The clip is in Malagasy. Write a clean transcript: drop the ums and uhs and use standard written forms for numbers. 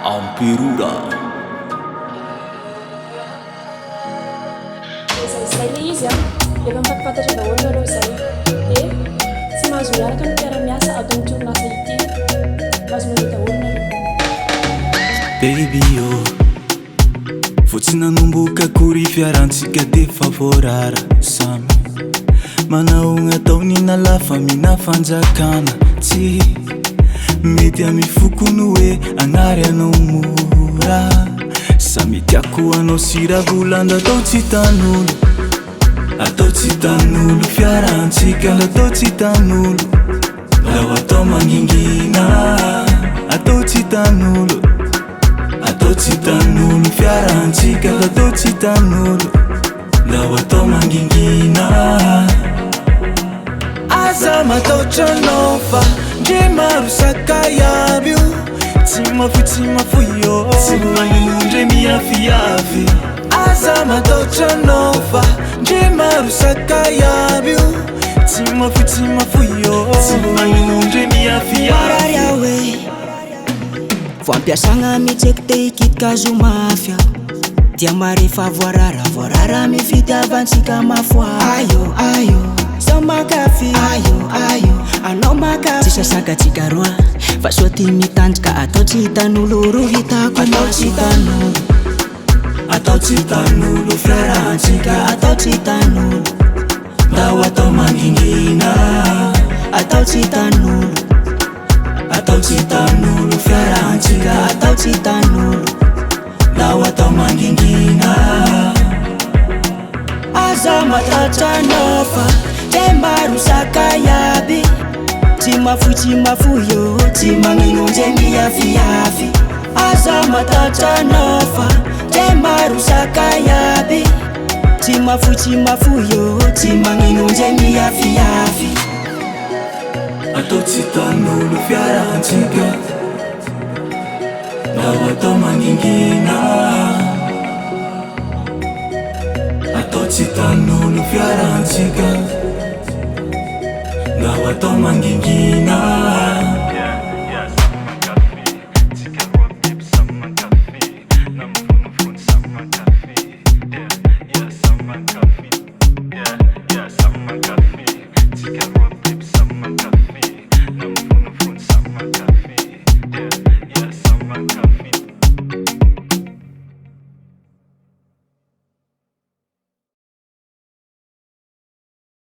Amperora. Izay izay ilay izy an! Efa mifampifantatra daholo nareo izay. Dia tsy mahazo miaraka ny mpiara-miasa ato amin'ity orinasa ity. Mahazo mandeha daholo nareo. Baby oh, vao tsy nanomboka akory fiarantsika d'efa voarara. Samy manao ny ataony na la famille na fanjakana. Tsy mety amy foko no hoe agnary anao mora. Samy tiako anao sy ravolanda atao tsy hitan'olo. Atao tsy hitan'olo fiarantsika atao tsy hitan'olo. Ndao atao mangingina atao tsy hitan'olo. Atao tsy hitan'olo fiarantsika atao tsy hitan'olo. Ndao atao mangingina. Aza matahotra anao fa ndre maro sakay aby io. Tsy mafoy tsy mafoy ô. Tsy magnino ndre miafiafy. Aza matahotra anao fa ndre maro sakay aby io. Tsy mafoy tsy mafoy ô. Tsy magnino ndre miafiafy. Marary aho e. Voampiasagna mitseky te hikitika azo mafy aho. Dia mare fa voarara, voarara my fitiavantsika mafoa. Ayo, ayo, zao mankafy. Ayo, ayo, anao mankafy. Tsy sasakatsika roa, fa soa ty mitanjaka atao tsy hitan'olo ro hitako Atao tsy hitan'olo, atao tsy hitan'olo fiarahantsika atao tsy hitan'olo. Ndao atao mangingina atao tsy hitan'olo. Atao tsy hitan'olo fiarahantsika atao tsy hitan'olo. Ndao atao mangingina. Aza matahotra anao fa te maro sakay aby. Tsy mafoy tsy mafoy ô, tsy magnino ndre miafiafy. Aza matahotra anao fa te maro sakay aby. Tsy mafoy tsy mafoy ô, tsy magnino ndre miafiafy. Atao tsy hitan'olo fiarahantsika. Ndao atao mangingina. Atao tsy hitan'olo fiarahantsika. Ndao atao mangingina.